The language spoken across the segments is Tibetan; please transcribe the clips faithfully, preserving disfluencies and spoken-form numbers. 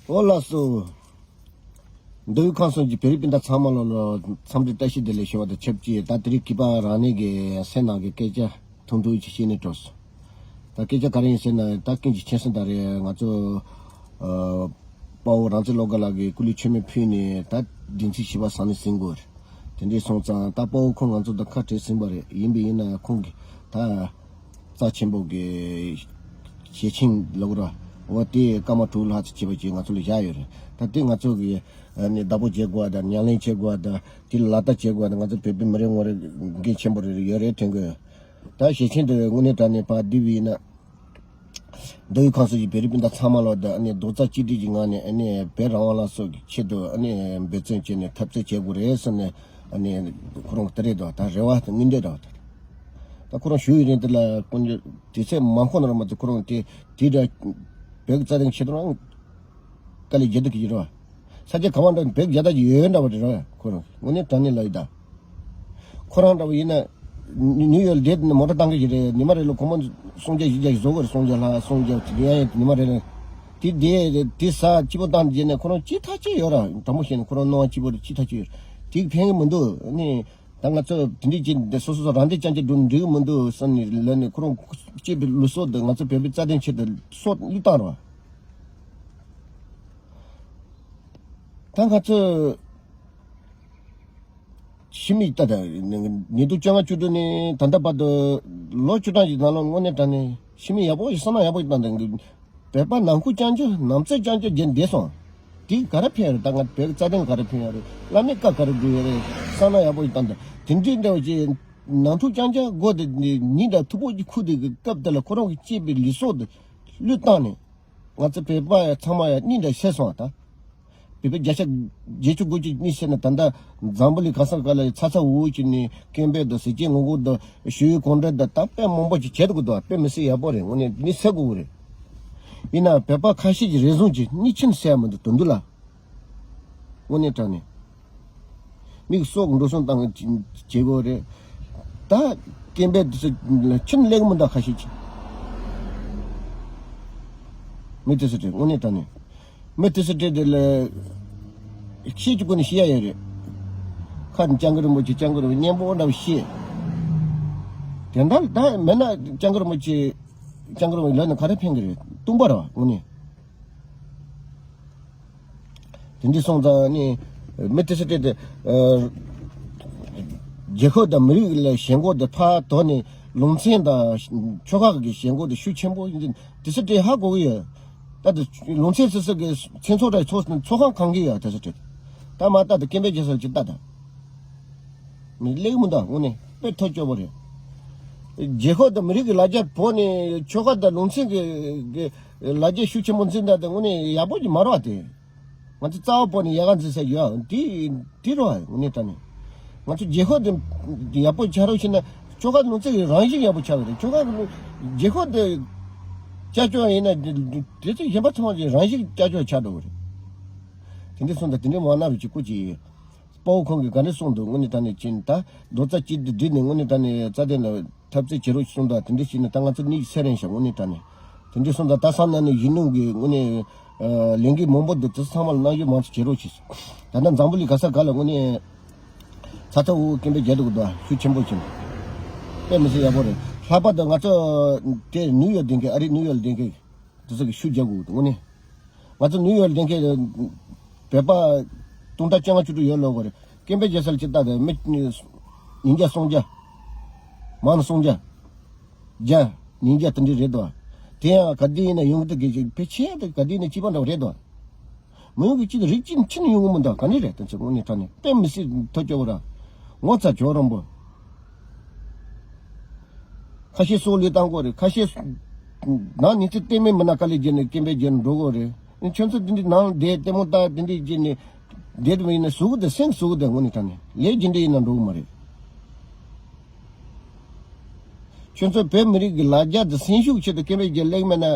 ཨོ་ལགས་སོ། མདོ་དབུས་ཁམས་གསུམ་གྱི་བོད་རིགས་སྤུན་ཟླ་ཚང་མ་ལ་ལ་འཚམས་འདྲི་བཀྲ་ཤིས་བདེ་ལེགས་ཞུ་བ་དང་ཆབས་ཅིག་ད་དེ་རིང་གི་པ་རང་ཉིད་ཀྱི་སེམས་ནང་གི་སྐད་ཆ་ཐུང་ཐུང་ཅིག་བཤད་ནས་འགྲོ་སོང་། ད་སྐད་ཆ་ག་རེ་ཡིན་ཟེར་ན་ད་ཀུན་གྱིས་མཁྱེན་གསལ་ལྟར་རེད། ང་ཚོ་ཨ་དཔའ་བོ་རང་བཙན་བློ་དགའ་ལགས་ཀྱིས་སྐུ་ལུས་མཆོད་མེ་ཕུལ་ནས་ད་བདུན་ཚིགས་བཞི་པ་ཟང་ནས་ཟིན་དགོས་རེད། དེ་འདྲས་སོང་ཙང་ད་དཔའ་བོ་ཁོང་ང་ཚོ་དང་ཁ་བྲལ་ཟིན་པ་རེད། ཡིན་པ་ཡིན་ན་ཁོང་གིས་ད། རྩ་ཆེན་པོ་གི་ཞལ་ཆེམས་ལབ་དགོས་ར། འོ་དེ་སྐར་མ་དྲུག་ལྷག་ཙམ་བྱས་པ་ཅིག་ང་ཚོ་ལ་བཞག་ཡོད་རེད། ད་དེ་ང་ཚོ་གི་ཨ་ནི་བདག་པོ་བྱེད་དགོས་པ་དང་ཉམས་ལེན་བྱེད་དགོས་པ་དང་དེ་ལ་ལག་བསྟར་བྱེད་དགོས་པ་དང་ང་ཚོ་བོད་པའི་མི་རེ་ངོ་རེ་འགན་ཆེན་པོ་རེ་རེ་ཡོད་རེད་དྲན་གི། ད་ཞལ་ཆེམས་དེ་དངོས་གནས་དྲང་གནས་ཕར་བསྡུས་པ་ཡིན་ན། མདོ་དབུས་ཁམས་གསུམ་གྱི་བོད་རིགས་སྤུན་ཟླ་ཚང་མ་ལ་དང་ཨ་ནི་རྡོག་རྩ་གཅིག་སྒྲིལ་གྱི་ངང་ནས་ཨ་ནི་བོད་རང་དབང་ལ་སོགས་ཀྱི་ཆེད་དུ་ཨ་ནི་འབད་བརྩོན་བྱས་ནས་འཐབ་རྩོད་བྱེད་དགོས་རེད་ཟེར་ནས་ཨ་ནི་ཁོ་རང་དེ་རེད་དོ། ད་རེ་བ་དང་སྨོན་འདུན་རེད་དོ། ད་ཁོ་རང་ཞུ་ཡི་རིང་དེ་ལ་དཀོན་མཆོག་དུས་ཚོད་མ་འཁོར་ན་ར་མ་གཏོགས་ཁོ་རང་དེ་དེ་འདྲ་བོད་ཀྱི་རྩ་དོན་ཆེད་དུ་རང་དཀའ་ལས་བརྒྱབ་འདུག་གི་རེད་བ། ས་ཆ་ག་བ་འདྲ་བོད་ཀྱི་རྒྱལ་དར་ཅིག་ཡོད་འདྲ་བ་རེད་ར་ཁོ་རང་དངོས་གནས་དྲང་གནས་ལབ་ཡི་ད། ཁོ་རང་འདྲ་བོ་ཡིན་ན་ནིའུ་ཡོག་བསྡད་ནས་མོ་ཊ་བཏང་གི་ཞིག་རེད། ཉི་མ་རེ་ལ་སྒོར་མོ་སུམ་བརྒྱ་བཞི་བརྒྱ་ཞིག་བཟོ་དགོས་རེད། སུམ་བརྒྱ་ལྷག་སུམ་བརྒྱ་ཅིག་ཡང་ཡང་ཉི་མ་རེ་ལ་དེ་བསྡད་དེ་ས་སྐྱིད་པོ་བཏང་རྗེས་ནས་ཁོ་རང་ཅི་ཐག་ཆོད་ཡོད་ར། དྲང་པོ་བཤད་ན་ཁོ་རང་སྣང་བ་སྐྱིད་པོ་རེད། ཅི་ཐག་ཆོད་ཡོད་ར། དེ་ཕན་གི་མི་འདུག་ནི། ད་ང་ཚོ་དེ་འདྲའི་ཅིག་འདི་སོ་སོ་སོ་རང་བདེ་ཅན་གྱི་འགྲོ་འགྲིག་གི་མི་འདུག་བསམ་ནས་ལབ་ནས་ཁོ་རང་སྐྱིད་པའི་ལུས་སྲོག་འདི་ང་ཚོ་བོད་པའི་རྩ་དོན་ཆེད་དུ་སྲོག་བློས་བཏང་ར། ད་ང་ཚོ་ཕྱི་མིག་ལྟ་དང་། ཉིས་སྟོང་བཅོ་ལྔ་བཅུ་དྲུག་ནས་ད་ལྟ་བར་དུ་ལོ་བཅུ་གྲངས་ཀྱི་ནང་ལ་དངོས་གནས་དྲང་གནས་ཕྱི་མིག་ཡག་པོ་ཞིག་བསམ་བློ་ཡག་པོ་ཞིག་བཏང་དང་། བོད་པ་ནང་ཁུལ་རྐྱང་རྐྱང་ནང་རྩོད་རྐྱང་རྐྱང་བརྒྱབ་བསྡད་སོང་། དེས་ག་རེ་ཕན་ཡོད་རེད། ད་ང་བོད་ཀྱི་རྩ་དོན་ག་རེ་ཕན་ཡོད་རེད། བླ་མའི་བཀའ་ག་རེ་སྒྲུབ་ཡོད་རེད། བསམ་བློ་ཡག་པོ་ཞིག་བཏང་དང་། དེ་འདྲའི་འདྲ་བ་ཅིག་ནང་འཁྲུག་རྐྱང་རྐྱང་སྒོ་དེ་ཉིན་དང་ཐུ་བོ་གཅིག་ཁུག་དེ་གི་སྐབས་དེ་ལ་ཁོ་རང་གི་སྐྱིད་པའི་ལུས་སྲོག་དེ་བློས་བཏང་ནས། ང་ཚོ་བོད་པ་ཡ་ཚང་མ་ཡ་གཉིད་འདྲ་སད་སོང་བ་ད། བོད་པ་བརྒྱ་ཆ་བརྒྱད་ཅུ་དགུ་བཅུ་གཉིད་སད་ན་ད་ལྟ་འཛམ་བུ་གླིང་ག་ས་ག་ལ་ཡ་ཚ་ཚ་འུར་འུར་བྱས་ནས་སྐད་འབོད་དང་ཟས་བཅད་ངོ་རྒོལ་དང་ཞི་བའི་གོམ་བགྲོད་དང་ད་དཔེ་མང་པོ་ཅིག་བྱེད་དགོས་འདུག་དཔེ་མི་སྲིད་ཡག་པོ་རེད། དངོས་གནས་གཉིད་སད་དགོས་ཀྱི་རེད། ཡིན་ན་བོད་པ་ཁ་ཤས་ཀྱི་རེ་ཟུང་གིས་གཉིད་ཆེན་སད་མི་འདུག་དོན་དུ་ལ། དངོས་གནས་དྲང་གནས། མིག་སྲོག་འགྲོ་སོང་བཏང་བྱེད་དགོས་རེད། ད་སྐད་འབོད་དེ་ཚོ་ཁྱོན་ལེགས་མི་འདུག་ཁ་ཤས་ཀྱིས། མི་དེ་ཚོ་དེ་དངོས་གནས་དྲང་གནས། མི་དེ་ཚོ་དེ་དེ་ལ་ཤེས་ཀྱི་སྒོ་ནས་ཤེས་ཡ་ཡོད་རེད། ཁ་ནས་སྐྱབས་མགོན་རིན་པོ་ཆེ་སྐྱབས་མགོན་རིན་པོ་ཆེ་སྙན་པོ་འདྲ་བོ་བཤད། དེ་འདྲ་ད་མེད་ན་སྐྱབས་མགོན་རིན་པོ་ཆེ་སྐྱབས་མགོན་རིན་པོ་ཆེ་ལབ་ན་ག་རེ་ཕན་གི་རེད། སྟོང་པ་རེད་བ་དངོས་གནས། དེ་འདྲ་སོང་ཙང་ནི་མི་དེ་ཚོ་དེ་དེ་ཨ་རྒྱལ་ཁབ་དང་མི་རིགས་ལ་ཞེན་ཁོག་དེ་ཕར་དོར་ནས་ལུང་ཚན་དང་ཆོལ་ཁ་གི་ཞེན་ཁོག་དེ་ཤུགས་ཆེན་པོ་ཡིན། དེ་ཚོ་དེ་ཧ་གོ་གི་ཡོད། ད་དེ་ལུང་ཚན་སོ་སོ་གི་མཚན་ཚོགས་ར་ཚོགས་ཚོགས་ཁང་གང་གི་ཡོད་དེ་ཚོ་དེ། ད་མ་ལྟ་དེ་སྐད་འབོད་རྒྱག་ས་ཅིག་ལྟ་དང་། མི་ལེགས་མི་འདུག་དངོས་གནས་དཔེ་ཐབས་སྐྱོ་པོ་རེད། རྒྱལ་ཁབ་དང་མི་རིགས་ཀྱི་ལ་རྒྱ་བོར་ནས་ཆོལ་ཁ་དང་ལུང་ཚན་གྱི་གི་ལ་རྒྱ་ཤུགས་ཆེན་པོ་འཛིན་སྟངས་དེ་དངོས་གནས་ཡག་པོ་ཅིག་མ་རེད་བ་དེ། ང་ཚོ་རྩ་བ་བོར་ནས་ཡལ་ག་འཛིན་ས་ཡོད་དེ་དེ་རེད་བ་དངོས་གནས་དྲང་གནས། ང་ཚོ་རྒྱལ་ཁབ་དེ་ཡག་པོ་ཆགས་རོགས་བྱས་ན་ཆོལ་ཁ་ལུང་ཚན་གྱི་རང་བཞིན་ཡག་པོ་ཆགས་ཀྱི་རེད། ཆོལ་ཁ་གི་རྒྱལ་ཁབ་དེ་ཅག་ཅོག་ཡིན་ན་དེ་དེ་ཚོ་གཞན་པ་ཚང་མ་གི་རང་བཞིན་ཅག་ཅོག་ཆགས་འགྲོ་གི་རེད། དེ་འདྲ་སོང་ཙང་དེ་འདྲའི་མ་གནང་བའི་ཅིག་སྐུ་ཅིག་དཔའ་བོ་ཁོང་གིས་ག་འདྲ་གསུངས་འདུག་དངོས་གནས་དྲང་གནས་ཕྱིན་ད་རྡོག་རྩ་གཅིག་ཏུ་བསྒྲིལ་ནས་དངོས་གནས་དྲང་གནས་རྩ་དོན་ལ་འཐབ་རྩོད་བྱེད་རོགས་གསུངས་དང་དེ་འདྲ་བྱས་ནས་ད་ང་ཚོ་གཉིད་སད་རན་ཤག་དངོས་གནས་དྲང་གནས་དེ་འདྲ་གསུངས་དང་ད་བསམ་ན་ནི་གཞོན་ནུ་གི་དངོས་གནས་ལས་འགུལ་མང་པོ་འདུག་དེ་ཚོ་ཚང་མ་ལ་རྣམ་འགྱུར་མང་ཙམ་བྱེད་རོགས་བྱེད། ད་ལྟ་འཛམ་བུ་གླིང་ག་ས་ག་ལ་དངོས་གནས་ཚ་ཚ་འུར་འུར་སྐད་འབོད་རྒྱག་འདུག་གི་འདུག་ཤུགས་ཆེན་པོ་བྱས་ནས་དཔེ་མི་སྲིད་ཡག་པོ་རེད། ལྷག་པར་དུ་ང་ཚོ་དེ་ནིའུ་ཡོག་བསྡད་མཁན་ཨ་རི་ནིའུ་ཡོག་ལ་བསྡད་མཁན་དེ་ཚོ་གི་ཤུགས་རྒྱག་དགོས་འདུག་དངོས་གནས། ང་ཚོ་ནིའུ་ཡོག་ལ་བསྡད་མཁན་བོད་པ་སྟོང་ཕྲག་བཅོ་ལྔ་བཅུ་དྲུག་ཡོད་ལབ་དགོས་རེད། སྐད་འབོད་རྒྱག་ས་ལ་ཅིག་ལྟ་དང་མི་ཉིས་བརྒྱ་སུམ་བརྒྱ། མང་ན་སུམ་བརྒྱ། བརྒྱ། ཉིས་བརྒྱ་དེ་འདྲ་རེད་དོ། དེ་ཡང་ག་དུས་ཡིན་ན་ཡོང་གི་འདུག་གི་ཕལ་ཆེར་དེ་ག་དུས་ཡིན་ན་སྐྱིད་པ་འདྲ་བོ་རེད་དོ། མི་ཡོང་གི་ཅིག་རིགས་གཅིག་ཕྱིན་ཡོང་གི་མི་འདུག་ག་ནས་རེད་དེ་ཚོ་དངོས་གནས་དྲང་གནས་དཔེ་མི་སྲིད་ཐོ་སྐྱོ་བོ་ར། ངོ་ཚ་ཇོ་རོང་པོ། ཁ་ཤས་སྲོག་བློས་བཏང་དགོས་རེད། ཁ་ཤས་ནང་ཉིན་ཚེ་ལྟད་མོ་མིན་ན་དཀའ་ལས་བརྒྱབ་ནས་སྐད་འབོད་རྒྱག་ནས་འགྲོ་དགོས་རེད། ཁྱོད་ཚོ་འདི་འདྲའི་ནང་བསྡད་ལྟད་མོ་ལྟ་འདི་འདྲའི་བྱས་ནས་བསྡད་དུ་མ་ཡིན་ན་ཟུག་གི་འདུག་སེམས་ཟུག་གི་འདུག་དངོས་གནས་དྲང་གནས་ལས་ཇི་འདྲ་ཡིན་ན་འགྲོ་གི་མ་རེད། ཁྱོད་ཚོ་བོད་མི་རིགས་ཀྱི་ལ་རྒྱ་དང་སེམས་ཤུགས་ཆེད་དུ་སྐད་འབོད་རྒྱག་ལེགས་མེད་ན།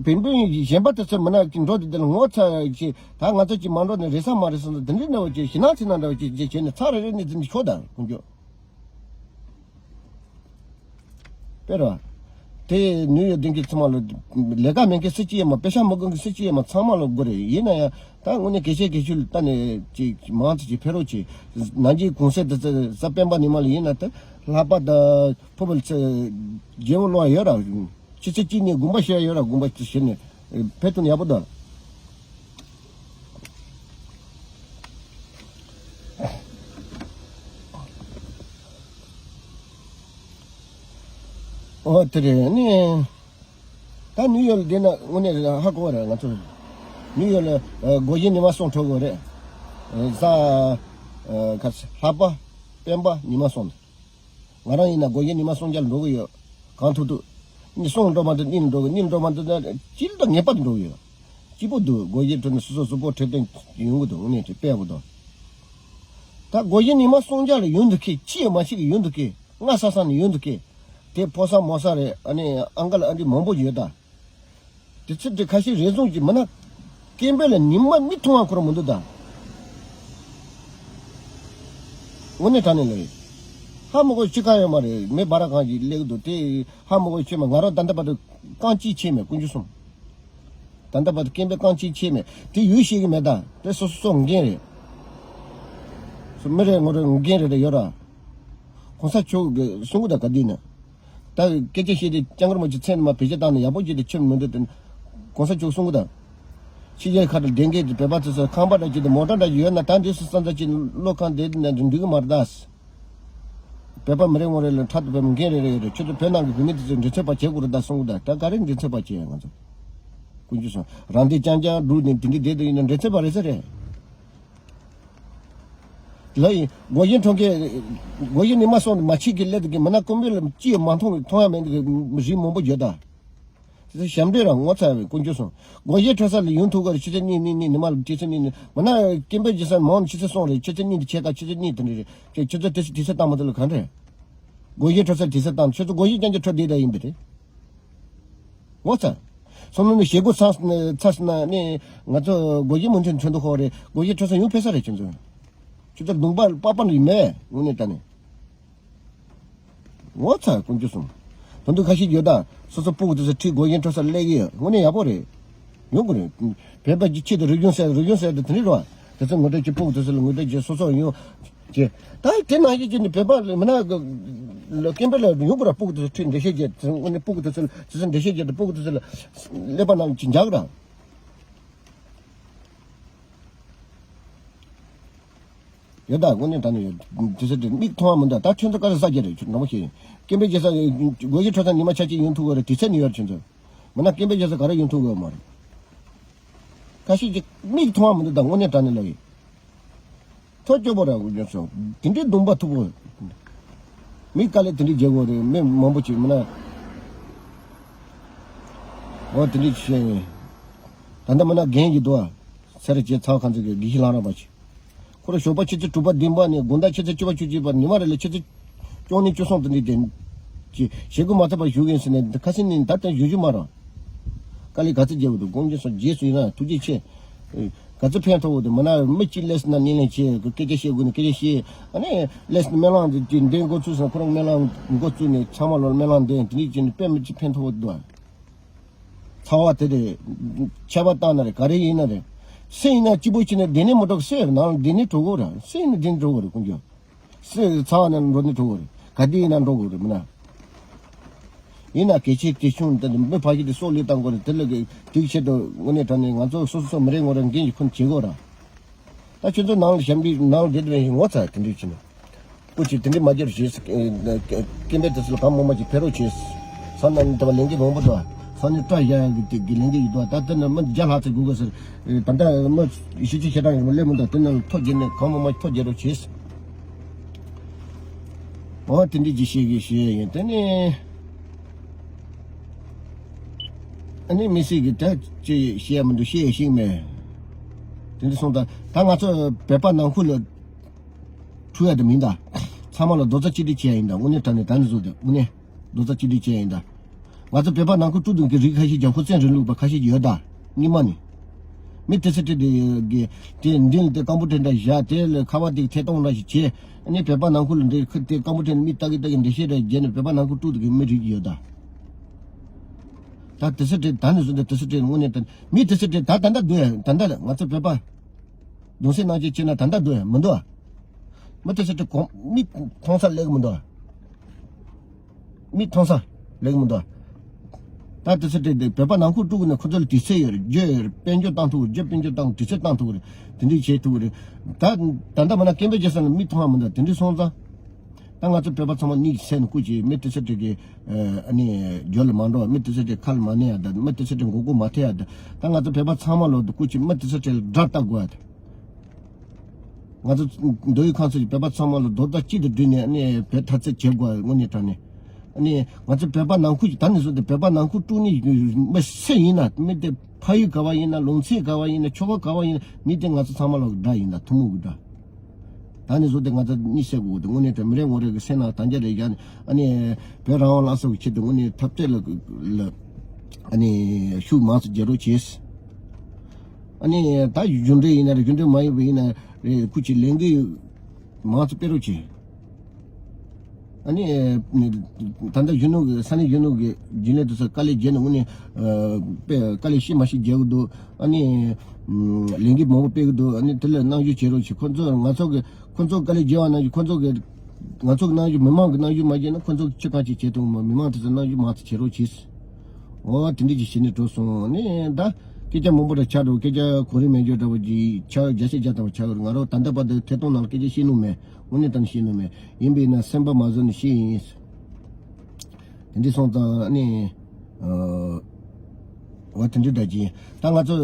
བོད་མི་གཞན་པ་དེ་ཚོ་མི་ན་ཅིག་འགྲོ་དེ་དེ་ལ་ངོ་ཚ་ཞིག་ད་ང་ཚོ་ཅིག་མ་འགྲོ་ནས་རེ་ས་མ་རེ་ས་འདི་འདྲའི་འདྲ་བོ་ཅིག་ཞེད་སྣང་ཚེ་ན་འདྲ་བོ་ཅིག་ཅིག་བྱས་ནས་ཚ་རེ་རེ་ནས་འཛིན་ཆོག་ད་ཁོང་ཚོ། དཔེར་བ། དེ་ནིའུ་ཡོག་སྡོད་མཁན་ཚང་མ་ལ་ལས་ཀ་མེད་མཁན་སུ་གཅིག་ཡོད་མ། པེ་ཤག་མི་དགོས་མཁན་སུ་གཅིག་ཡོད་མ། ཚང་མ་ལ་དགོས་རེད། ཡིན་ན་ཡང་ད་དངོས་གནས་གལ་ཆེ་གལ་ཆེ་ལ་ལྟ་ནས་ཅིག་མང་ཙམ་ཅིག་ཕེབས་རོགས་གྱིས། ནང་ཆེན་གུང་སེང་དེ་ཚོ་གཟའ་སྤེན་པ་ཉི་མ་ལ་ཡིན་ན་ད་ལྷག་པ་དང་ཕུར་བུ་ཚོ་རྒྱལ་པོ་ལོག་ཡོད་ར། ཆུ་ཚོད་གཅིག་ནས་དགོན་པ་ཕྱེ་ཡོད་ར། དགོན་པ་ཕྱེ་ནས་ཕེབས་ཐུབ་ན་ཡག་པོ་འདུག་ཨོ་དེ་རེད། ནི་ད་ནིའུ་ཡོག་ལ་བསྡད་ན་དངོས་གནས་ཧ་གོ་བ་རེད། ང་ཚོ་ནིའུ་ཡོག་ལ་ཨ་སྒོར་གཞས་ཉི་མ་གསུམ་འཁྲབ་དགོས་རེད། ཨ་གཟའ་ཨ་ག་རེ་ཟེར། ལྷག་པ་སྤེན་པ་ཉི་མ་གསུམ། ང་རང་ཡིན་ན་སྒོར་གཞས་ཉི་མ་སུམ་བརྒྱ་ལ་འགྲོ་གི་ཡོད། གང་ཐུབ་ཐུབ། ནི་སུམ་འགྲོ་མ་ཐུབ་གཉིས་ལ་འགྲོ་གི། གཉིས་ལ་འགྲོ་མ་ཐུབ་ན་གཅིག་ལ་ངེས་པར་དུ་འགྲོ་གི་ཡོད། སྐྱིད་པོ་འདུག་སྒོར་གཞས་འཁྲབ་ནས་སོ་སོ་གཟུགས་པོ་འཕྲོད་བསྟེན་ཡོང་གི་འདུག་དངོས་གནས་དཔེ་ཡག་པོ་འདུག་ད་སྒོར་གཞས་ཉི་མ་སུམ་བརྒྱ་ལ་ཡོང་འདུག་གི། ཅི་ཡང་མ་ཤེས་གི་ཡོང་འདུག་གི། སྔ་ས་ས་ནས་ཡོང་འདུག་གི། དེ་ཕོ་གསར་མོ་གསར་རེད། ཨ་ནི་ཨང་ཀལ་ཨ་འདྲི་མང་པོ་ཡོད་ད། དེ་ཚོ་དེ་ཁ་ཤས་རེ་ཟུང་གིས་མིན་ན་སྐད་འབོད་ལ་ཉི་མ་མིག་མཐོང་བ་ཁོ་རང་མི་འདུག་ད། དངོས་གནས་དྲང་གནས་ལ་ཧ་མ་གོ་ཅི་གང་ཡོད་མ་རེད། མི་བར་གང་གིས་སླེབས་འདུག་དེ་ཧ་མ་གོ་ཅི་མ། ང་རང་ད་ལྟ་བར་དུ་རྐང་གཅིག་ཆད་མེད། དཀོན་མཆོག་གསུམ། ད་ལྟ་བར་དུ་སྐད་འབོད་རྐང་གཅིག་ཆད་མེད། དེ་ཡུལ་ཤེས་ཀྱི་མེད་ད། དེ་སོ་སོ་སོ་འགན་རེད། སོ་མི་རེ་ངོ་རེ་འགན་རེ་རེ་ཡོད་ར། གོང་ས་མཆོག་གིས་གསུང་གི་ད་ག་དུས་ན། ད་སྐད་ཆ་བཤད་དེ་སྐྱབས་མགོན་རིན་པོ་ཆེ་མཚན་ནས་མ་བེད་སྤྱོད་བཏང་ན་ཡག་པོ་བྱས་ཏེ་ཆེར་མི་འགྲོ་དེ། གོང་ས་མཆོག་གསུང་གི་ད། ཕྱི་རྒྱལ་ཁག་ཏུ་བསྡད་མཁན་དེ་བོད་པ་ཚོ་ཚོ་ཁང་པ་འདྲ་བྱས་ཏེ་མོ་ཊ་འདྲ་ཡོད་ན་ད་འདི་སུ་ས་མཚམས་ཅིག་བློ་ཁང་བསྡད་ན་འགྲིག་གི་མ་རེད་ད། བོད་པ་མི་རེ་ངོ་རེ་ལ་འཕྲལ་དུ་བོད་མི་འགན་རེ་རེ་ཡོད་རེད། ཁྱོད་ཚོ་བོད་ནང་གི་བོད་མི་དེ་ཚོ་མགྲིན་ཚབ་པ་བྱེད་དགོས་རེད་ད་གསུང་གི་ད། ད་ག་རེ་མགྲིན་ཚབ་པ་བྱེད་ཡ། ང་ཚོ་དཀོན་མཆོག་གསུམ། རང་སྡེ་རྐྱང་རྐྱང་བསྒྲུགས་ནས་དེ་འདྲ་བསྡད་དུ་ཡིན་ན་མགྲིན་ཚབ་པ་རེད་ས་རེད། ལ་ཡིན། སྒོར་གཞས་འཁྲབ་མཁན། སྒོར་གཞས་ནི་མ་སོང་ནས་མ་ཕྱི་གི་སླེབས་དུས་ཀྱི་མི་སྣ་ཀུན་པོ་ལ་ཅི་ཡང་མ་མཐོང་མཐོང་ཡ་མེད་འདུག་གི་རིགས་མང་པོ་ཡོད་ད། དེ་ཚོ་ཞབས་འདྲེན་རང་ངོ་ཚ་བའི་དཀོན་མཆོག་གསུམ། སྒོར་གཞས་འཁྲབ་ས་ལ་ཡོང་ཐུབ་གི་རེད། ཆུ་ཚོད་གཉིས་གཉིས་གཉིས་ཉི་མ་ལ་ཆུ་ཚོད་གཉིས་གཉིས། མི་སྣ་སྐད་འབོད་བྱེད་ས་མང་ཆུ་ཚོད་གསུམ་རེད། ཆུ་ཚོད་གཉིས་དེ་ཕྱེད་ཀ་ཆུ་ཚོད་གཉིས་དེ་འདྲ་རེད། ཁྱེད་ཆུ་ཚོད་དེ་ཚོ་དུས་ཚོད་བཏང་མ་ཐུབ་ལ་ག་འདྲ། སྒོར་གཞས་འཁྲབ་ས་དུས་ཚོད་བཏང་ཆུ་ཚོད་སྒོར་གཞས་རྐྱང་རྐྱང་འཁྲབ་བསྡད་ད་ཡིན་པ་རེད། ངོ་ཚ། སོང་ནས་ནི་ཞེ་དགུ་ཚར་ཚར་སོང་ན་ནི་ང་ཚོ་སྒོར་གཞས་མུ་མཐུད་འཁྲབ་འདུག་ཧོ་རེད། སྒོར་གཞས་འཁྲབ་ས་ཡོང་ཕེབས་ས་རེད་ཁྱོད་ཚོ། ཁྱོད་ཚོ་གདོང་པ་པགས་པ་ནི་མེད་དངོས་གནས་དྲང་གནས། ངོ་ཚ་དཀོན་མཆོག་གསུམ། ད་དུང་ཁ་ཤས་ཡོད་ད། སོ་སོ་སྤུ་གུ་དེ་ཚོ་ཁྲིད་སྒོར་གཞས་འཁྲབ་ས་སླེབས་ཀྱི་ཡོད། དངོས་གནས་ཡག་པོ་རེད། ཡོང་དགོས་རེད། བོད་པ་གི་ཆེད་དུ་རིག་གཞུང་ཟེར་རིག་གཞུང་ཟེར་དེ་དེ་འདྲ་རེད་བ། དེ་ཚོ་ངོ་སྤྲོད་ཀྱི་སྤུ་གུ་དེ་ཚོ་ལ་ངོ་སྤྲོད་ཀྱི་སོ་སོ་ཡོང་། ཅེས། ད་དེ་ནང་བཞིན་བྱས་ནས་བོད་པ་ལ་མི་ན་ལ་སྐད་འབོད་ལ་ཡོང་དགོས་ར། སྤུ་གུ་དེ་ཚོ་ཁྲིད་འགྲེལ་བཤད་བྱས་དེ་དངོས་གནས་སྤུ་གུ་དེ་ཚོ་ལ་དེ་ཚོ་འགྲེལ་བཤད་བྱས་ཏེ་སྤུ་གུ་དེ་ཚོ་ལ་ཀླད་པ་ནང་ཅིག་འཇགས་ར། ཡོད་ད་དངོས་གནས་དྲང་གནས་ཡོད། དེ་ཚོ་དེ་མིག་མཐོང་བ་མི་འདུག་ད་ཁྱོད་ཚོ་ག་ཚོད་ས་རྒྱ་རེད་ཁྱོད་འདྲ་མོ་ཞིག་སྐད་འབོད་བྱེད་ས་སྒོར་གཞས་འཁྲབ་ས་ཉི་མ་ཆ་གཅིག་ཡོང་ཐུབ་གི་རེད། དུས་ཚོད་ནི་ཡོད་རེད་ཁྱོད་ཚོ། མིན་ན་སྐད་འབོད་བྱེད་ས་ག་རེ་ཡོང་ཐུབ་གི་ཡོད་མ་རེད། ཁ་ཤས་ཀྱིས་མིག་མཐོང་བ་མི་འདུག་ད་དངོས་གནས་དྲང་གནས་ལབ་ཡིན། ཐོ་སྐྱོ་པོ་ར་གོ་རྒྱུ་སོང་། དེ་འདྲའི་གདོང་པ་མཐུག་པོ། མི་དཀའ་ལས་དེ་འདྲའི་རྒྱག་དགོས་རེད། མི་མང་པོ་ཅིག་མིན་ན། འོ་དེ་འདྲའི་བཤད་ཡིན། ད་ལྟ་མིན་ན་རྒན་གྱི་འདུག་ཨ། སེ་ར་བྱེས་ཚ་བ་ཁང་ཚན་གྱི་དགེ་བཤེས་ལྷ་རམས་པ་ཅིག་ཁོ་རང་ཞོགས་པ་ཆུ་ཚོད་དྲུག་པ་བདུན་པ་ནས་དགོང་དག་ཆུ་ཚོད་བཅུ་པ་བཅུ་གཅིག་བར་ཉི་མ་རེ་ལ་ཆུ་ཚོད་བཅུ་གཉིས་བཅུ་གསུམ་དེ་འདྲའི་དེ། ཅིག་བྱེད་སྒོ་མ་ཚར་བར་བཞུགས་ཡིན་ཟེར་ནས་ཁ་སང་ནས་ད་ལྟ་བཞུགས་རྒྱུ་མ་རེད། དཀའ་ལས་ག་ཚོད་རྒྱབ་འདུག་དཀོན་མཆོག་གསུམ་རྗེས་སུ་ཡི་རང་ཐུགས་རྗེ་ཆེ། ག་ཚོད་ཕན་ཐོགས་འདུག་མིན་ན་མི་གཅིག་སླེབས་སོང་ན་སྣེ་ལེན་བྱེད། སྐད་ཆ་བཤད་དགོས་ན་སྐད་ཆ་བཤད། ཨ་ནི་སླེབས་སོང་ན་སྨོན་ལམ་འདི་འདོན་འགོ་བཙུགས་སོང་ན་ཁོ་རང་སྨོན་ལམ་འགོ་བཙུགས་ནས་ཚང་མ་ལོ་སྨོན་ལམ་འདོན། དེ་འདྲ་བྱས་ནས་དཔེ་མི་གཅིག་ཕན་ཐོགས་འདུག་ཚ་བ་དེ་རེད། ཆད་པ་བཏང་ན་རེད། ག་རེ་ཡིན་ན་རེད། སེམས་ཡིན་ན་སྐྱིད་པོ་བྱས་ནས་བསྡད་ནས་མི་འགྲོ་གི་སེམས་ནང་ལ་བསྡད་ནས་འགྲོ་དགོས་རེད། སེམས་ཡིན་ན་བསྡད་ནས་འགྲོ་དགོས་རེད་དཀོན་མཆོག་སེམས་ཚ་བ་ནང་འགྲོ་ནས་འགྲོ་དགོས་རེད། ག་དུས་ཡིན་ན་འགྲོ་དགོས་རེད་མིན་ན། ཡིན་ན་གལ་ཆེ་གལ་ཆུང་དེ་མི་ཕལ་ཆེར་དེ་སྲོག་བློས་བཏང་དགོས་རེད། དེ་ལ་གི་དེའི་ཆེད་དུ་དངོས་གནས་དྲང་གནས་ང་ཚོ་སོ་སོ་སོ་མི་རེ་ངོ་རེ་འགན་གྱི་ཁུར་བྱེད་དགོས་ར། ད་ཁྱོད་ཚོ་ནང་ལ་ཞབས་འདྲེན་ནང་ལ་བསྡད་པའི་ངོ་ཚ་དེ་འདྲ་བྱས་ནས། སྐུ་མཁྱེན་དེ་འདྲ་མ་བྱེད་རོགས་བྱེད། སྐད་འབོད་དེ་ཚོ་ལ་གང་མང་མང་ཅིག་ཕེབས་རོགས་བྱེད། ས་ནང་ནས་དེ་བ་ལས་འགན་མང་པོ་འདུག་ས་ནས་སྐྲ་བཞར་ཡག་གི་དེ་གི་ལས་འགན་ཡོད་འདུག་ད་ལྟ་ནས་མི་བརྒྱ་ལྷག་ཙམ་དགོས་དགོས་ཟེར། ད་ལྟ་མི་བཞི་བཅུ་ཞེ་གྲངས་ཡོད་མ་སླེབས་མི་འདུག་དེ་ནང་ལ་ཐོ་བརྒྱབ་ནས་གང་མང་མང་ཐོ་བརྒྱབ་རོགས་བྱེད། འོ་དེ་འདྲ་ཅིག་བཤད་གི་བཤད་ཡིན། དེ་ནས་ཨ་ནི་མི་སྲིད་གི་ད་ཅི་བཤད་མི་འདུག་བཤད་ཤེས་མེད། དེ་འདྲ་སོང་ད་ད་ང་ཚོ་བོད་པ་ནང་ཁུལ་ལ་འཁྲུག་ཡ་དེ་མིན་ད། ཚང་མ་ལ་རྡོག་རྩ་གཅིག་སྒྲིལ་བྱས་ཡིན་ད། དངོས་གནས་དྲང་གནས་ད་ནི་བཟོ་དེ་དངོས་གནས་རྡོག་རྩ་གཅིག་སྒྲིལ་བྱས་ཡིན་ད། ང་ཚོ་བོད་པ་ནང་ཁུལ་དཀྲུག་འདུག་གི་རིགས་ཁ་ཤས་ཀྱང་ཧུར་བརྩོན་རིང་ལུགས་པ་ཁ་ཤས་ཡོད་ད། སྔོན་མ་ནས། མི་དེ་ཚོ་དེ་དེ་གི་དེ་མདུན་ལ་དེ་སྐམ་པོ་དེ་འདྲ་བཞག་དེ་ལ་ཁ་བ་དེ་ཐད་གཏོང་འདྲ་ཞིག་བྱས། ཨ་ནི་བོད་པ་ནང་ཁུལ་ལ་འདྲེ་ཁུ་དེ་སྐམ་པོ་དེ་ནས་མི་ལྟ་གི་ལྟ་གི་འདྲེ་ཤེས་རེ་བརྒྱབ་ནས་བོད་པ་ནང་ཁུལ་དཀྲུག་འདུག་གི་མི་རིགས་ཡོད་ད། ད་དེ་ཚོ་དེ་ད་ནས་བཟུང་སྟེ་དེ་ཚོ་དེ་དངོས་གནས་དེ་མི་དེ་ཚོ་དེ་ད་ད་ལྟ་འདུག་ཡ། ད་ལྟ་ང་ཚོ་བོད་པ་གདུང་སེམས་མཉམ་སྐྱེད་བྱས་ན་ད་ལྟ་འདུག་ཡ་མི་འདུག་ཨ། མི་དེ་ཚོ་དེ་གོང་མིག་མཐོང་ས་སླེབས་ཀྱི་མི་འདུག་ཨ། མིག་མཐོང་ས་སླེབས་ཀྱི་མི་འདུག་ཨ། ད་དེ་ཚོ་དེ་དེ་བོད་པ་ནང་ཁུལ་དཀྲུག་གི་ནས་ཁོ་ཚོ་ལ་དུས་ཚོད་ཡོད་རེད། རྒྱུ་ཡོད་རེད། དཔལ་འབྱོར་བཏང་ཐུབ་རེད། རྒྱུ་དཔལ་འབྱོར་བཏང་དུས་ཚོད་བཏང་ཐུབ་རེད། དེ་འདྲས་བྱེད་ཐུབ་རེད། ད་ད་ལྟ་མ་ན་སྐད་འབོད་བྱེད་ས་ལ་མིག་མཐོང་ཡ་མི་འདུག་དེ་འདྲས་སོང་ཙང་། ད་ང་ཚོ་བོད་པ་ཚང་མ་གཉིད་སད་ནས་སྐུ་མཁྱེན། མི་དེ་ཚོ་དེ་གི་ཨ་ནི་རྒྱུ་ལ་མ་འགྲོ། མི་དེ་ཚོ་དེ་ཁ་ལ་མ་ཉན་ཡ་ད། མི་དེ་ཚོ་དེ་མགོ་སྐོར་མ་ཐེབས་ཡ་ད། ད་ང་ཚོ་བོད་པ་ཚང་མ་ལོ་སྐུ་མཁྱེན། མི་དེ་ཚོ་དེ་ལ་དགྲ་ལྟ་དགོས་ཡ་ད། ང་ཚོ་མདོ་དབུས་ཁམས་གསུམ་གྱི་བོད་པ་ཚང་མ་ལོ་རྡོག་རྩ་གཅིག་ཏུ་བསྒྲིལ་ནས་ཨ་ནི་བོད་འཐབ་རྩོད་བྱེད་དགོས་དངོས་གནས་དྲང་གནས། ཨ་ནི་ང་ཚོ་བོད་པ་ནང་ཁུལ་གྱི་ད་ནས་བཟུང་སྟེ་བོད་པ་ནང་ཁུལ་དཀྲུག་ནི་མི་སུ་ཡིན་ན། མི་དེ་ཕ་ཡུལ་ག་བ་ཡིན་ན། ལུང་ཚན་ག་བ་ཡིན་ན། ཆོལ་ཁ་ག་བ་ཡིན་ན། མི་དེ་ང་ཚོ་ཚང་མ་ལོ་དགྲ་ཡིན་ད། ཐུན་མོང་གི་དགྲ། ད་ནས་བཟུང་སྟེ་ང་ཚོ་གཉིད་སད་དགོས་ཀྱི་འདུག་དངོས་གནས་དྲང་མི་རེ་ངོ་རེ་གི་སེམས་ནང་དང་རྒྱ་རེ་བཞག་ནས་ཨ་ནི་བོད་རང་དབང་བླངས་གསོ་གི་ཆེད་དུ་དངོས་གནས་འཐབ་རྩོད་ལ་ལ་ཨ་ནི་ཤུགས་མང་ཙམ་རྒྱག་རོགས་བྱེད། ཨ་ནི་ད་རྒྱུ་འབྲས་ཡིན་ན་རེད། རྒྱུ་འབྲས་མ་ཡིན་པ་ཡིན་ན་རེད། སྐུ་མཁྱེན་ལས་འགུལ་མང་ཙམ་སྤེལ་རོགས་བྱེད། ཨ་ནི་ད་ལྟ་གཞོན་ནུ་གི་ས་གནས་གཞོན་ནུ་གི་རྒྱུན་ལས་དེ་ཚོ་དཀའ་ལས་བརྒྱབ་ནས་དངོས་གནས་དཔེ་དཀའ་ལས་ཤི་མ་ཤི་རྒྱག་གི་འདུག་ཨ་ནི་ལས་འགུལ་མང་པོ་སྤེལ་གི་འདུག་ཨ་ནི་དེ་ལ་རྣམ་འགྱུར་བྱེད་རོགས་བྱེད། ཁོ་ཚོ་ང་ཚོ་གི་ཁོ་ཚོ་དཀའ་ལས་བརྒྱབ་པ་ནང་བཞིན་ཁོ་ཚོ་གི་ང་ཚོ་གི་རྣམ་འགྱུར་མི་མང་གི་རྣམ་འགྱུར་མ་བརྒྱབ་ན་ཁོ་ཚོ་ཕྱིར་གང་ཅིག་བྱེད་ཐུབ་མ། མི་མང་དེ་ཚོ་རྣམ་འགྱུར་མང་ཙམ་བྱེད་རོགས་གྱིས། འོ་དེ་འདྲ་ཅིག་བྱས་ནས་འགྲོ་སོང་ནས་ད་སྐད་ཆ་མང་པོ་ར་ཆགས་འགྲོ། སྐད་ཆ་གོ་རིམ་མེད་འགྱུར་འདྲ་བོ་ཅིག་ཆགས། བརྒྱ་ཆ་བརྒྱ་ལྟ་བུ་ཆགས་ཡོད་རེད། ང་རང་ད་ལྟ་བར་དུ་ཐད་གཏོང་ནང་ལ་སྐད་ཆ་བཤད་མྱོང་མེད། དངོས་གནས་དྲང་གནས་བཤད་མྱོང་མེད། ཡིན་པས་ན་སེམས་པ་མ་བཟོད་ནས་བཤད་ཡིན། དེ་འདྲ་སོང་ཙང་ནི་ཨ་འོ་དེ་འདྲ་འདྲ་ཅིག་ད་ང་ཚོ་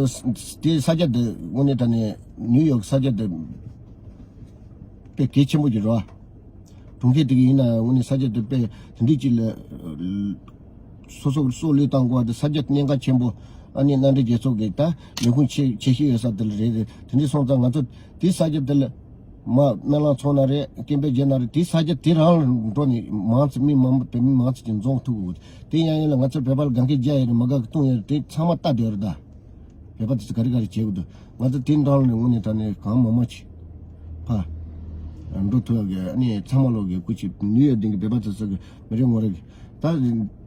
དེ་ས་ཆ་དེ་དངོས་གནས་དྲང་གནས་ནིའུ་ཡོག་ས་ཆ་དེ་དཔེ་གལ་ཆེན་པོ་ཅིག་རེད་བ། གྲོང་ཁྱེར་དེ་གི་ཡིན་ན་དངོས་གནས་ས་ཆ་དེ་དཔེ་དེ་འདྲ་ཅིག་ལ་སོ་སོ་གི་སྲོག་བློས་བཏང་དགོས་པ་དེ། ས་ཆ་གནད་འགག་ཆེན་པོ། ཨ་ནི་མནའ་འབྲེལ་རྒྱལ་ཚོགས་ཀྱི་ད་ལས་ཁུངས་ཆེ་ཆེ་ཤོས་ཡོད་ས་དེ་ལ་རེད། རེད། དེ་འདྲ་སོང་ཙང་ང་ཚོ་དེ་ས་ཆ་དེ་ལ་མ་སྨོན་ལམ་ཚོགས་ན་རེད། སྐད་འབོད་བརྒྱབ་ན་རེད། དེ་ས་ཆ་དེ་རང་ལ་འགྲོ་ནས་མང་ཙམ་མི་མང་པོ་བོད་མི་མང་ཙམ་ཅིག་འཛོམས་ཐུབ་དགོས། དེ་ཡང་ཡིན་ལ་ང་ཚོ་བོད་པ་ལ་དགའ་མཁན་བརྒྱ་ཡོད་རེད། མ་དགའ་མཁན་སྟོང་ཡོད་རེད། དེ་ཚང་མ་ལྟ་བསྡད་ཡོད་རེད་ད། བོད་པ་དེ་ཚོ་ག་རེ་ག་རེ་བྱེད་དགོས་འདུག་ང་ཚོ་དེ་འདྲ་ལ་དངོས་གནས་དྲང་གནས་གང་མང་མང་ཅིག་ཕ་འགྲོ་ཐུབ་ཡག་གི་ཨ་ནི་ཚང་མ་ལོག་གི་སྐུ་མཁྱེན། ནིའུ་ཡོག་སྡིངས་ཀྱི་བོད་པ་དེ་ཚོ་གི་མི་རེ་ངོ་རེ་གི་ད་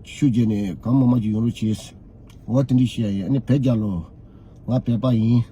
ཤུགས་རྒྱབ་ནས་གང་མང་མང་ཅིག་ཡོང་རོགས་བྱེད། འོ་དེ་འདྲ་བཤད་ཡ་ཡིན། ཨ་ནི་བོད་རྒྱལ་ལོ། ང་བོད་པ་ཡིན།